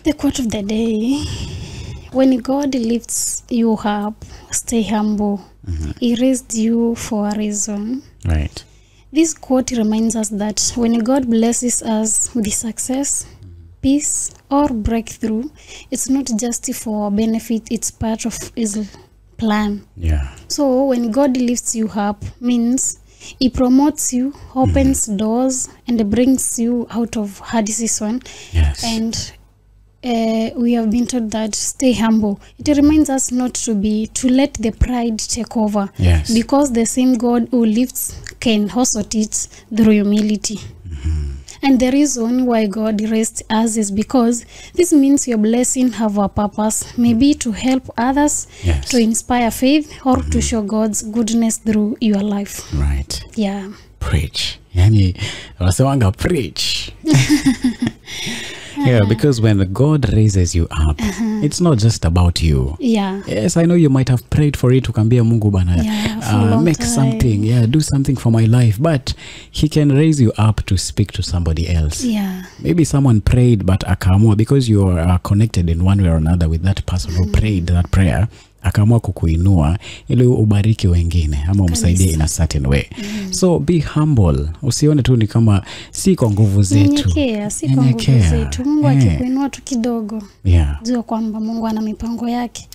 The quote of the day: when God lifts you up, stay humble. He raised you for a reason. Right. This quote reminds us that when God blesses us with success, peace, or breakthrough, it's not just for our benefit, it's part of his plan. Yeah. So when God lifts you up, means he promotes you, opens doors, and brings you out of hard season. Yes. And we have been taught that stay humble. It reminds us not to let the pride take over. Yes. Because the same God who lifts can also teach through humility. And the reason why God raised us is because this means your blessing have a purpose, maybe to help others, Yes. to inspire faith, or to show God's goodness through your life. Right. Yeah. Preach. Yani, wanasemanga preach. Yeah, because when God raises you up, it's not just about you. Yeah. Yes, I know you might have prayed for it, ukaambia Mungu bana, Yeah, for a long make time. Something, yeah, do something for my life. But he can raise you up to speak to somebody else. Yeah. Maybe someone prayed but akaamua, because you are connected in one way or another with that person who prayed that prayer, akaamua kukuinua ili ubariki wengine ama umsaidie in a certain way. So be humble. Usione tu ni kama si kwa nguvu zetu. Nyenyekea, si kwa nguvu Nyenyekea. Zetu. Mungu akikuinua tu kidogo, jua kwamba Mungu ana mipango yake.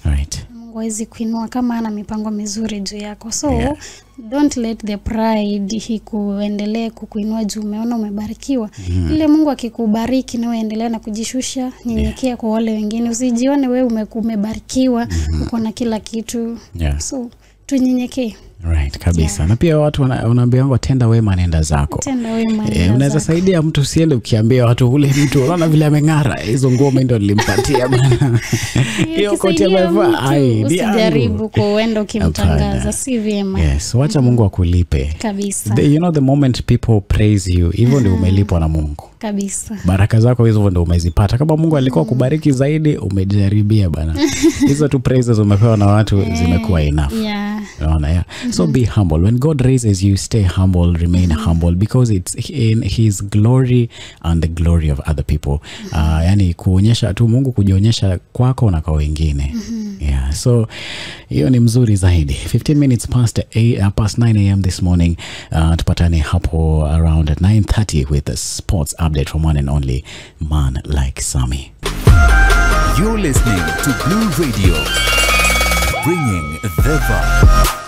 Mungu hawezi kuinua kama ana mipango mizuri juu yako. So don't let the pride ikuendelee kukuinua juu umeona umebarikiwa. Ile Mungu akikubariki na uendelee na kujishusha, nyenyekea kwa wale wengine. Usijione wewe umebarikiwa, uko na kila kitu. Yeah. So tunyenyekee. Right, kabisa. Na pia watu wanaambiwa tenda wema nenda zako. Tenda wema Eh, nenda unaweza zako. Saidia mtu, usiende ukiambia watu ule mtu unaona vile ameng'ara, hizo nguo mimi ndo nilimpatia bana. Hiyo koti Ukisaidia amevaa, mtu, ai, ni yangu. usijaribu kuenda ukimtangaza, Hapana. Si vyema. Yes, wacha Mungu akulipe. Kabisa. The moment people praise you, hivyo ndio umelipwa na Mungu. Kabisa. Baraka zako hizo ndio umezipata. Kama Mungu alikuwa kubariki zaidi, umejaribia bana. Hizo tu praises umepewa na watu zimekuwa enough. Yeah. Unaona, yeah. So be humble. When God raises you, stay humble, remain humble, because it's in his glory and the glory of other people. Yani kuonyesha tu Mungu, kujionyesha kwako na kwa wengine. Yeah, so hiyo ni mzuri zaidi. 15 minutes past 8, past 9 a.m. this morning. Tupatane hapo around at 9:30 with the sports update from one and only man like Sammy. You're listening to Blue Radio, bringing the vibe.